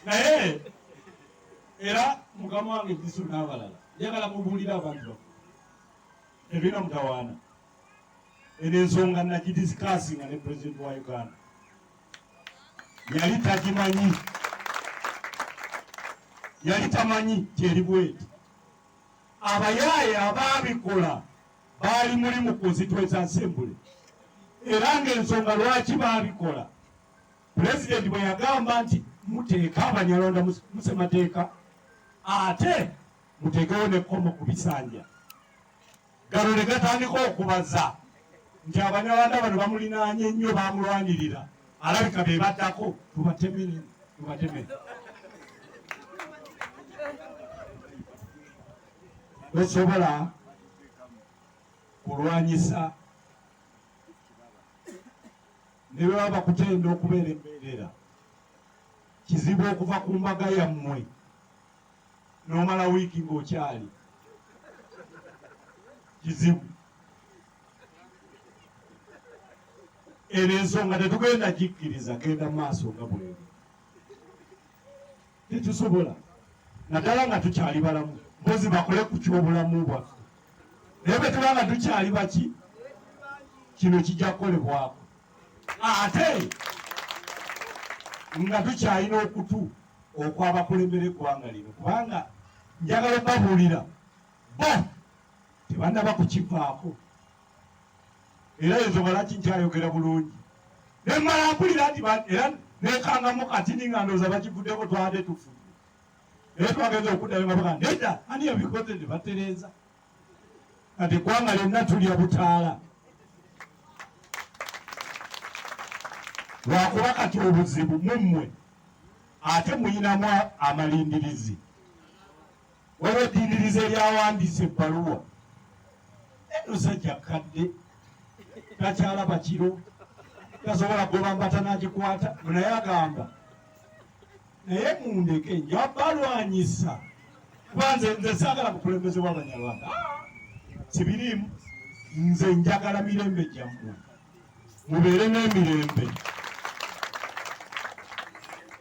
Naye era mukama wange Gisu n'abalala, njagala mubuulire abantu baffe tebirina mutawaana. Eno ensonga nagidisikasinga ne pulezidenti wa Uganda, yali tagimanyi, yali tamanyi kyeri bweti. Abayaaye abaabikola baali muli mu constituency assembly, era ng'ensonga lwaki baabikola, pulezidenti bwe yagamba nti muteeke Abanyarwanda mu ssemateeka ate muteekewo n'ekkomo ku bisanja, gano ne gatandika okubaza nti Abanyarwanda bano bamulinaanye nnyo, bamulwanirira, alabika be baddako, tubatemere tubatemere. Tosobola kulwanyisa ne bwe baba bakutenda okubeera embeerera, kizibu okuva ku mbaga yammwe n'omala wiiki ng'okyali kizibu. Eno ensonga tetugenda gikkiriza genda maaso nga bweri, tetusobola, naddala nga tukyali balamu. Mpozi bakole ku ky'obulamu bwaffe, naye bwe tuba nga tukyali baki, kino kijja kukolebwako ate nga tukyalina okutu okwabakulembera eggwanga lino, kubanga njagala obabuulira bo tebannaba kukivaako. Era ensonga lwaki nkyayogera bulungi, nemmala mpulira nti era nekangamu katini nga ndowooza bakivuddeko, twabadde tufudde, naye twagenza okuddayo nga bagamba nedda, ani yabikoze, ne batereeza. Kati eggwanga lyonna tulya butaala, lwakuba kati obuzibu mummwe ate muyinamu amalindirizi. Waliwo eddindirizi eryawandiise ebbaluwa, eno sajja kadde takyalaba kiro, tasobola kugoba mbata n'agikwata, naye agamba naye mundeke nja balwanyisa, kuba nze saagala bukulembeze bw'Abanyarwanda, sibiriimu. Nze njagala mirembe gyammwe, mubeere n'emirembe.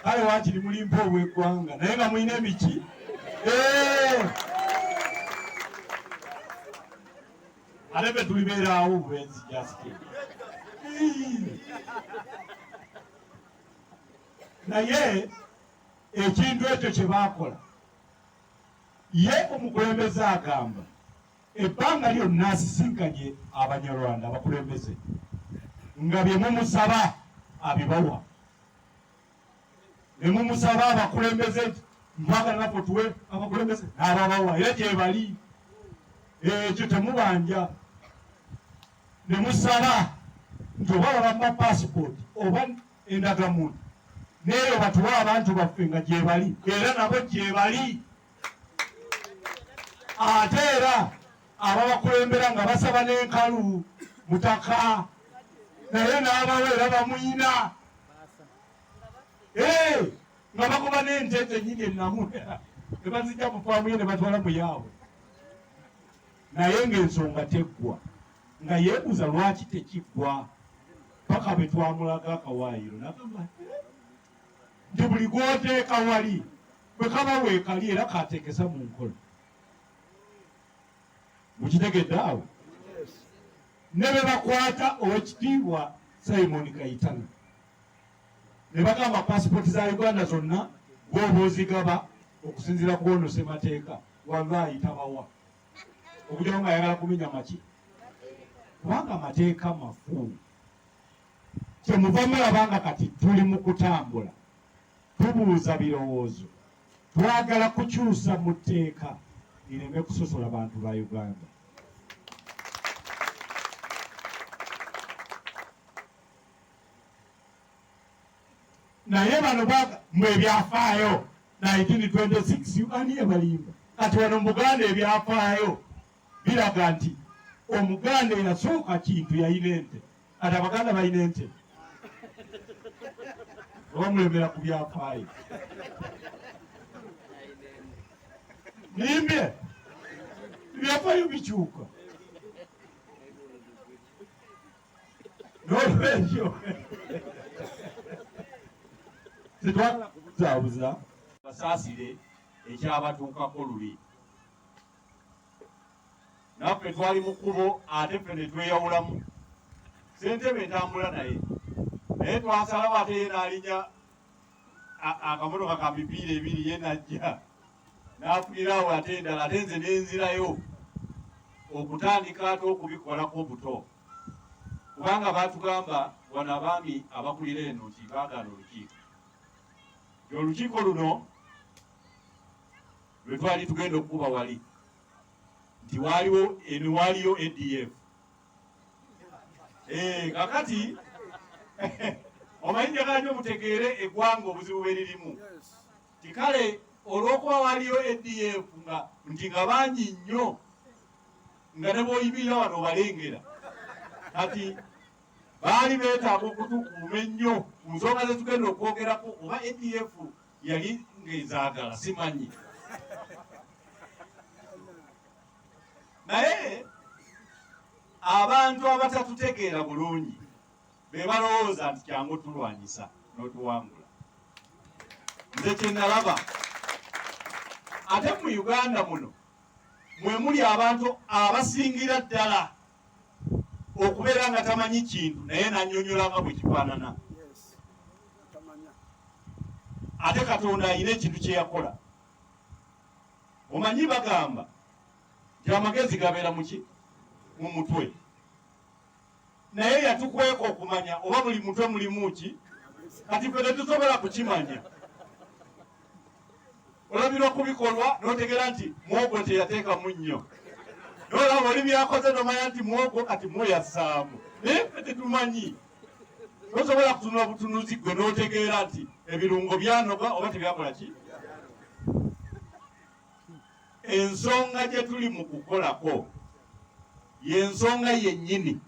Kale waakiri mulimpa obw'eggwanga naye nga mulina emiki. Ate ffe tulibeeraawo bubenzi just. Naye ekintu ekyo kye baakola, ye omukulembeze agamba ebbanga lyonna asisinkanye Abanyarwanda abakulembeze nga bye mumusaba abibawa, ne mumusaba abakulembeze nti mpaka naffe tuwe abakulembeze, n'ababawa era gye bali, ekyo temubanja. Ne musaba nti oba babamma pasipooti oba endagamuntu, n'eyo batuwe abantu baffe nga gyebali, era nabo gyebali. Ate era ababakulembera nga basaba n'enkalu mutaka, naye n'abawa era bamuyina nga bagoba n'ente zennyini ennamu ne bazijja mu faamu ye ne batwala mu yaabwe, naye ng'ensonga teggwa, nga yeebuuza lwaki tekiggwa, paka bwe twamulaga akawaayiro nagamba nti buli gw'oteeka wali bwe kaba weekali era kateekesa mu nkola. Mukitegedde awo? Ne bwe bakwata owekitiibwa Simon Kayitana ne bagamba pasipooti za Uganda zonna gw'oba ozigaba okusinziira ku ono ssemateeka, wallahi tabawa, okugyawo nga ayagala kumenya maki, kubanga amateeka mafu. Kyemuva mulaba nga kati tuli mu kutambula tubuuza birowoozo, twagala kukyusa mu tteeka lireme kusosola bantu ba Uganda. Naye bano mwe ebyafaayo 1926 ani yabalimba? Kati wano mu Buganda ebyafaayo biraga nti Omuganda eyasooka kintu yalina ente. Kati Abaganda balina ente oba mulemera ku byafaayo? Nimbye, ebyafaayo bikyuka. N'olwekyo Tetwagala kubuzaabuza, basaasire ekyabatuukako luli. Naffe twali mu kkubo ate ffe ne tweyawulamu. Ssentebe ntambula naye, naye twasalawo ate ye n'alinnya akamotoka ka mipiira ebiri, ye n'ajja n'afunirawo ate endala, ate nze ne nzirayo okutandika ate okubikolako buto, kubanga baatugamba wano abaami abakulira eno nti baagaana olukiiko, nti olukiiko luno lwe twali tugenda okukuba wali nti waaliwo eno waaliyo ADF. Kakati omanyi njagala nnyo mutegeere eggwanga obuzibu bwe lirimu, nti kale olw'okuba waliyo ADF nga nti nga bangi nnyo nga ne bw'oyimirira wano obalengera, kati baali beetaaga okutukuuma ennyo ku nsonga ze tugenda okwogerako, oba ADF yali ng'ezaagala simanyi. Naye abantu abatatutegeera bulungi be balowooza nti kyangu tulwanyisa n'otuwangula. Nze kye nalaba, ate mu Uganda muno mwe muli abantu abasingira ddala okubeera nga tamanyi kintu naye n'annyonnyola nga bwe kifaanana. Ate Katonda alina ekintu kye yakola. Omanyi bagamba nti amagezi gabeera muki? Mu mutwe. Naye yatukweka okumanya oba buli mutwe mulimu ki, kati ffe tetusobola kukimanya. Olabira okubikolwa n'otegeera nti muwogo teyateekamu nnyo, n'olaba oli byakoze n'omanya nti muwogo kati mwoyassaamu, naye ffe tetumanyi. Tosobola kutunula butunuzi gwe n'otegeera nti ebirungo byanoga oba tebyakola ki. Ensonga gye tuli mu kukolako y'ensonga yennyini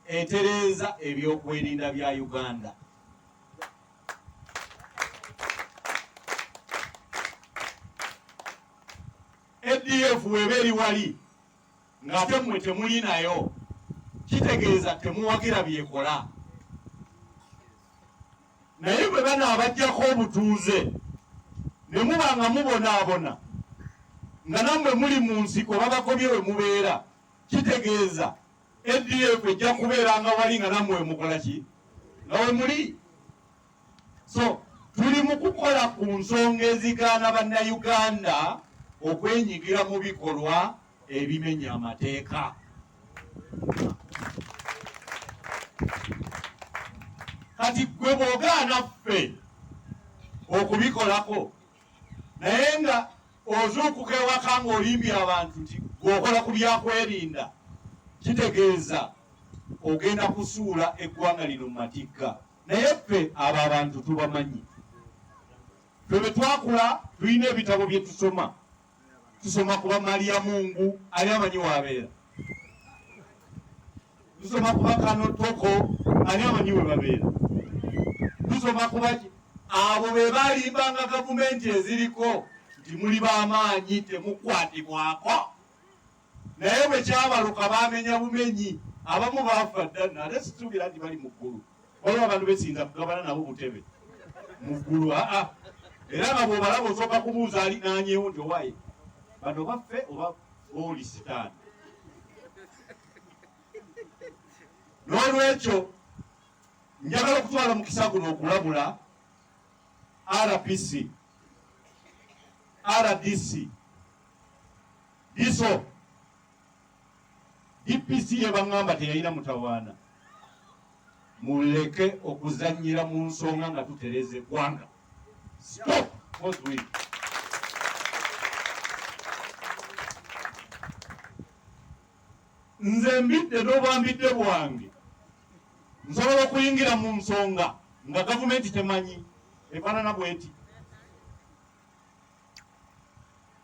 etereeza ebyokwerinda bya Uganda. ADF weba eri wali ng'ate mmwe temuli nayo, kitegeeza temuwagira byekola. Naye bwe banaabaggyako obutuuze ne muba nga mubonaabona nga nammwe muli mu nsiko babagobye we mubeera, kitegeeza ADF ejja kubeera nga wali nga nammwe we mukola ki, nga we muli. So tuli mu kukola ku nsonga ezigaana Bannayuganda okwenyigira mu bikolwa ebimenya amateeka. Kati ggwe bw'ogaana ffe okubikolako naye nga ozuukuka ewaka ng'olimbye abantu nti gw'okola ku byakwerinda, kitegeeza ogenda kusuula eggwanga lino mu matigga. Naye ffe abo abantu tubamanyi. Ffe bwe twakula tulina ebitabo bye tusoma. Tusoma kuba Maria Mungu, ani amanyi w'abeera? Tusoma kuba Kano Toko, ani amanyi we babeera? Tusoma kuba abo be balimbanga gavumenti eziriko nti muli b'amaanyi temukwatibwako. Naye bwe kyabaluka baamenya bumenyi, abamu baafa dda nno, ate sisuubira nti bali mu ggulu. Waliwo abantu besiyinza kugabana nabo butebe mu ggulu, aa era nga bw'obalaba osooka kubuuza ali nanyewo nti owaye bano baffe oba oli sitaani. N'olwekyo njagala okutwala omukisa guno okulabula RPC, RDC, DISO, DPC ye baŋŋamba teyalina mutawaana. Muleke okuzannyira mu nsonga nga tutereeza eggwanga. Stop forthwith. Nze mbidde n'obwambidde bwange nsobola okuyingira mu nsonga nga gavumenti temanyi efaanana bweti.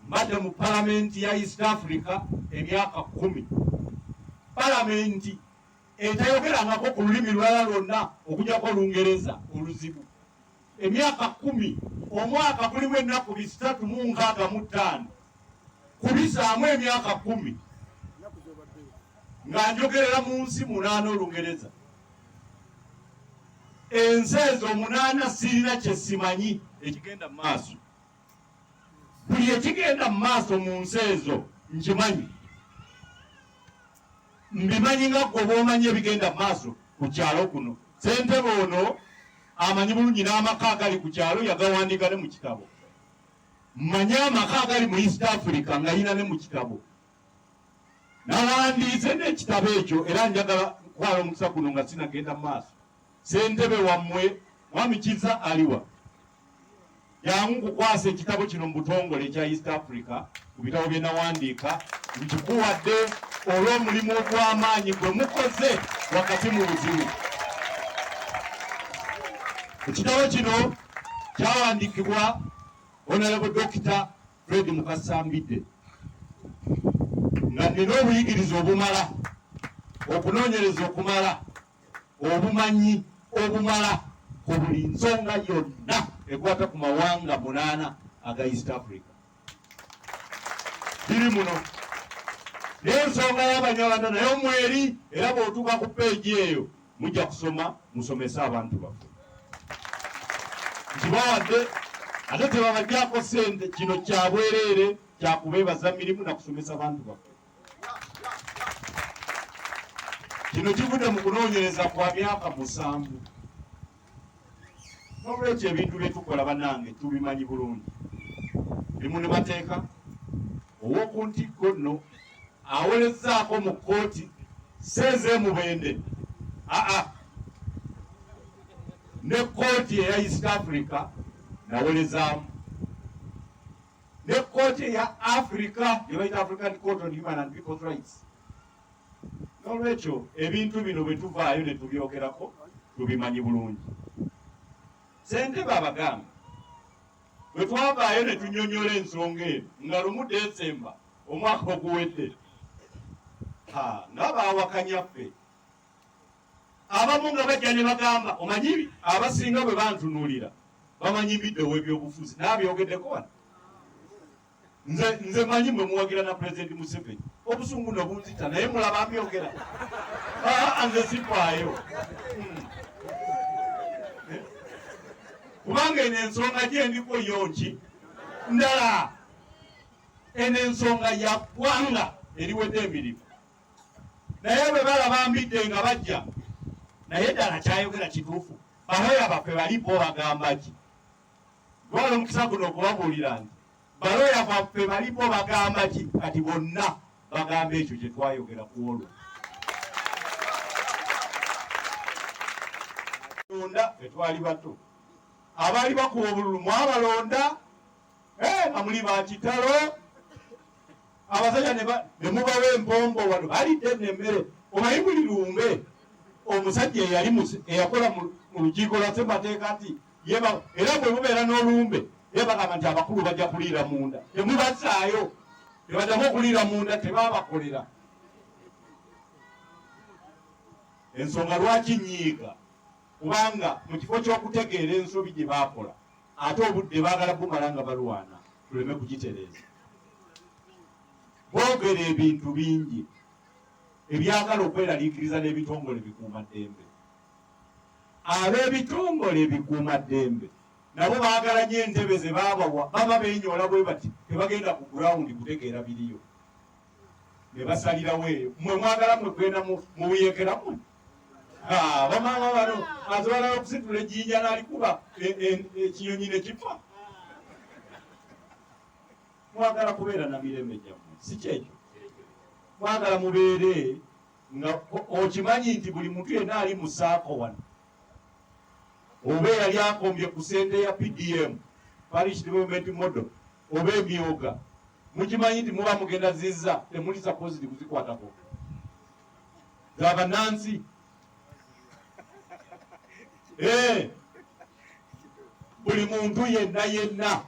Mbadde mu palamenti ya East Africa emyaka 10. Palamenti etayogerangako ku lulimi lulala lwonna okuggyako Olungereza oluzibu. Emyaka 10, omwaka gulimu ennaku 365, kubisaamu emyaka 10 nga njogerera mu nsi 8 Olungereza. Ensi ezo omunaana sirina kye simanyi ekigenda mu maaso. Buli ekigenda mu maaso mu nsi ezo nkimanyi. Mbimanyi nga ggwe bw'omanyi ebigenda mu maaso ku kyalo kuno. Ssentebe ono amanyi bulungi n'amaka agali ku kyalo yagawandiika ne mu kitabo. Mmanyi amaka agali mu East Africa nga yina ne mu kitabo. Nawandiise n'ekitabo ekyo era njagala kukwala omukisa guno nga sinagenda mu maaso. Ssentebe wammwe Mwami Kizza aliwa? Jangu nkukwasa ekitabo kino mu butongole ekya East Africa ku bitabo bye nawandiika nkikuwadde olw'omulimu ogw'amaanyi gwe mukoze wakati mu buzibu. Ekitabo kino kyawandiikibwa Honorable Dokita Fred Mukasa Mbidde nga nina obuyigirize obumala, okunoonyereza okumala, obumanyi obumala ku buli nsonga yonna ekwata ku mawanga munaana aga East Africa. Biri muno naye ensonga y'Abanyarwanda nayo mweri, era bw'otuuka ku peegi eyo mujja kusoma musomese abantu baffe. Nkibawadde ate tebabajjaako ssente, kino kya bwereere, kya kubeebaza mirimu na kusomesa bantu baffe. Kino kivudde mu kunoonyereza kwa myaka 7. N'olwekyo ebintu bye tukola bannange tubimanyi bulungi. Ndi munnamateeka ow'oku ntikko nno awolezzaako mu kkooti seeze Mubende aa ne kkooti eya East Africa nawolezaamu ne kkooti eya Africa gye bayita African Court on Human and People's Rights. N'olwekyo ebintu bino bwe tuvaayo ne tubyogerako tubimanyi bulungi. Ssentebe abagamba bwe twavaayo ne tunnyonnyola ensonga eno nga lumu Desemba omwaka oguwedde, nga baawakanya ffe abamu nga bajja ne bagamba, omanyi abasinga bwe bantunuulira bamanyi mbidde ow'ebyobufuzi n'abyogeddeko wano. Nze manyi mwe muwagira na Pulezidenti Museveni, obusungu no bunzita naye mulaba mbyogera. Nze sifaayo kubanga eno ensonga gyendiko yo nki ndala. Eno ensonga ya ggwanga eriwedde emirimu, naye bwe balaba mbidde nga bajja naye ddala kyayogera kituufu. Baloya baffe bali bo bagamba ki? Twala omukisa guno okubabuulira nti baloya baffe bali bo bagamba ki? Kati bonna bagamba ekyo kye twayogera ku olwo. Londa ffe twali bato, abaali bakuba obululu mwabalonda, nga muli ba kitalo. Abasajja ne mubawa empombo wano balidde nno emmere. Omanyi buli lumbe omusajja eyakola mu lukiiko lwa ssemateeka nti era bwe mubeera n'olumbe ye bagamba nti abakulu bajja kuliira munda, temubazzaayo, tebaddamu okuliira munda, tebabakolera. Ensonga lwaki nnyiiga, kubanga mu kifo ky'okutegeera ensobi gye baakola, ate obudde baagala bumala nga balwana tuleme kugitereeza. Boogera ebintu bingi ebyagala okweraliikiriza n'ebitongole bikuumaddembe. Ab'ebitongole bikuumaddembe nabo baagala nnyo entebe ze baabawa, baba beenyoola bwe bati, tebagenda ku ground kutegeera biriyo, ne basalirawo eyo. Mmwe mwagala mmwe kugenda mu buyeekera mmwe? Bamaama bano asobola okusitula ejjinja n'alikuba ekinyonyi ne kifa. Mwagala kubeera na mirembe gyammwe, si kyekyo? Mwagala mubeere nga okimanyi nti buli muntu yenna ali mu saako wano oba eyali akombye ku ssente ya PDM, Parish Development Model, oba emyoga, mukimanyi nti muba mugenda zizza, temuli supposed kuzikwatako, za bannansi. Buli muntu yenna yenna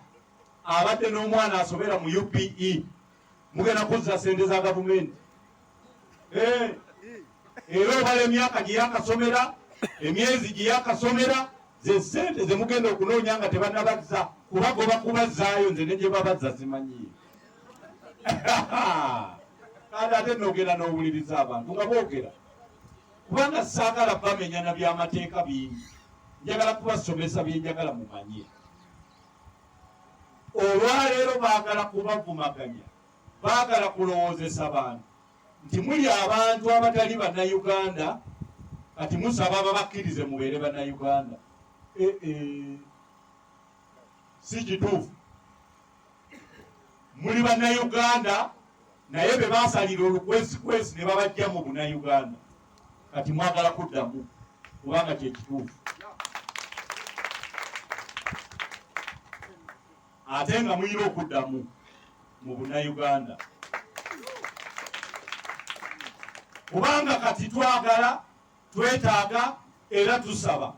abadde n'omwana asobera mu UPE mugenda kuzza ssente za gavumenti. Era obala emyaka gye yakasomera, emyezi gye yakasomera, ze ssente ze mugenda okunoonya nga tebannabazza, kuba goba kubazzaayo nze ne gye babazza simanyiyo. Kandi ate nogenda n'owuliriza abantu nga boogera, kubanga saagala bamenya na byamateeka bingi. Njagala kubasomesa bye njagala mumanye. Olwaleero baagala kubavumaganya, baagala kulowoozesa bantu nti muli abantu abatali Bannayuganda, kati musaba babakkirize mubeere Bannayuganda. Eh, eh. Si kituufu. Muli Bannayuganda, naye be baasalira olukwesikwesi ne babajja mu Bunnayuganda, kati mwagala kuddamu kubanga kye kituufu. Ate nga mulina okuddamu mu Bunnayuganda kubanga kati twagala, twetaaga era tusaba,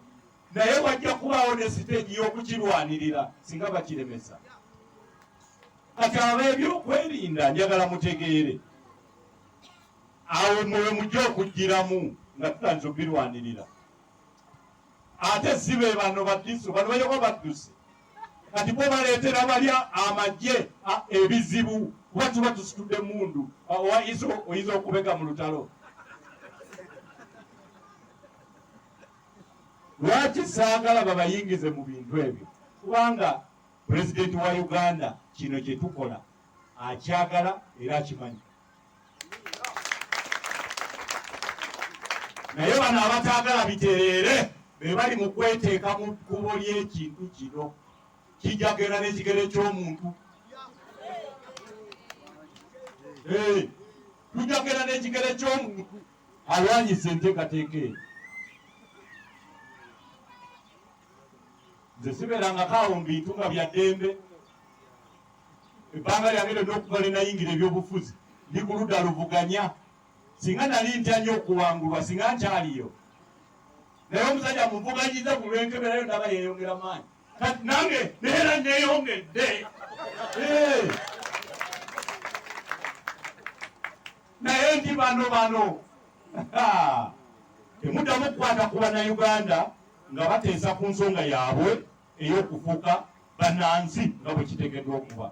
naye wajja kubaawo ne siteegi y'okukirwanirira singa bakiremesa. Kati ab'ebyokwerinda njagala mutegeere, awo mwe mujja okuggyiramu nga tutandise okubirwanirira. Ate si be bano badiso, bano balyoka badduse, kati bo baleetera balya amagye ebizibu, kuba tuba tusitudde mundu owa iso oyinza okubega mu lutalo. Lwaki saagala babayingize mu bintu ebyo? Kubanga pulezidenti wa Uganda kino kye tukola akyagala era akimanyi. Naye bano abataagala bitereere be bali mu kweteeka mu kkubo ly'ekintu kino. Kijja kugenda n'ekigere ky'omuntu. Tujja kugenda n'ekigere ky'omuntu alwanyisa enteekateeka eyo. Nze sibeerangako awo mu bintu nga bya ddembe. Ebbanga lyange lyonna okuva lwe nayingira ebyobufuzi ndi ku ludda luvuganya. Singa nali ntya nnyo okuwangulwa singa nkyaliyo, naye omusajja muvuganyiza ku lw'enkeberayo ndaba yeeyongera maanyi, kati nange neera neeyongedde. Naye nti bano temuddamu kukwata ku Bannayuganda nga bateesa ku nsonga yaabwe ey'okufuuka bannansi nga bwe kiteekeddwa okuba.